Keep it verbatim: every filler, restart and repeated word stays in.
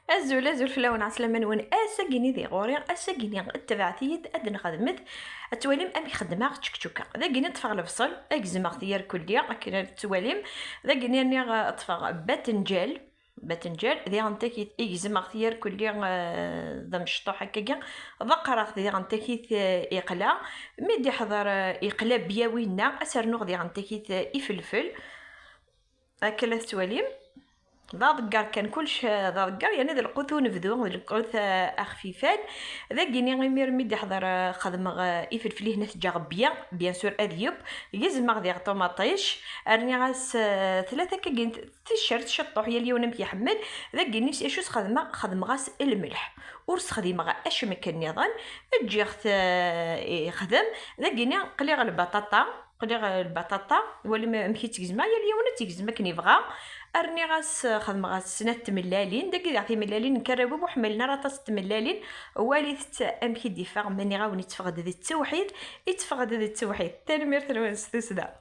Azul, azul fell-awen, ɛeslama-nwen. Ass-agini di ɣur-i, ass-agini tebɛet-iyi-d ad nxedmet. Ad twalim amek xeddmeɣ ččekčuka. Dagini ṭṭfeɣ lebṣel, ad gezmeɣ-t yerkulli, akken ad twalim. Dagini rniɣ, eh, ṭṭfeɣ batenǧal, batenǧal, diɣen takit i gezmeɣ-t yerkulli, eh, d amecṭuḥ akkagi. Ḍeqqreɣ-t diɣen takit, eh, iqla. Mi d-iḥḍer, eh, iqla bya winna, ad s-rnuɣ diɣen takit, eh, ifelfel. Akka la tettwalim. D aḍeggar kan, kullec, eh, d aḍeggar, yerna d lqut unebdu, d lqut, eh, axfifan. Dagini, imir mi d-iḥḍer, eh, xedmeɣ, eh, ifelfel-ihin ad t-ǧǧeɣ bya, bien sûr ad yeww. Gezmeɣ diɣ ṭumaṭic, rniɣ-as, eh, tlata akkagi n ticcert, ciṭṭuḥ, yal yiwen amek iḥemmel. Dagini, acu s-xedmeɣ? Xedmeɣ-as lmelḥ. Ur sexdimeɣ acemmek nniḍen. Ǧǧiɣ-t, eh, ixdem. Dagini, qliɣ lbaṭaṭa. Qliɣ lbaṭaṭa, walim amek i tt-gezmeɣ, yal yiwen ad tt-igzem akken yebɣa. Rniɣ-as, xedmeɣ-as snat tmellalin, dagi diɣ timellalin n karrawi ur ḥemmlen ara aṭas n tmellalin. Walit-tt amek i d-iffeɣ, ma nniɣ-awen itteffeɣ-d d ttewḥid, itteffeɣ-d d ttewḥid. Tanemmirt-nwen s tussda.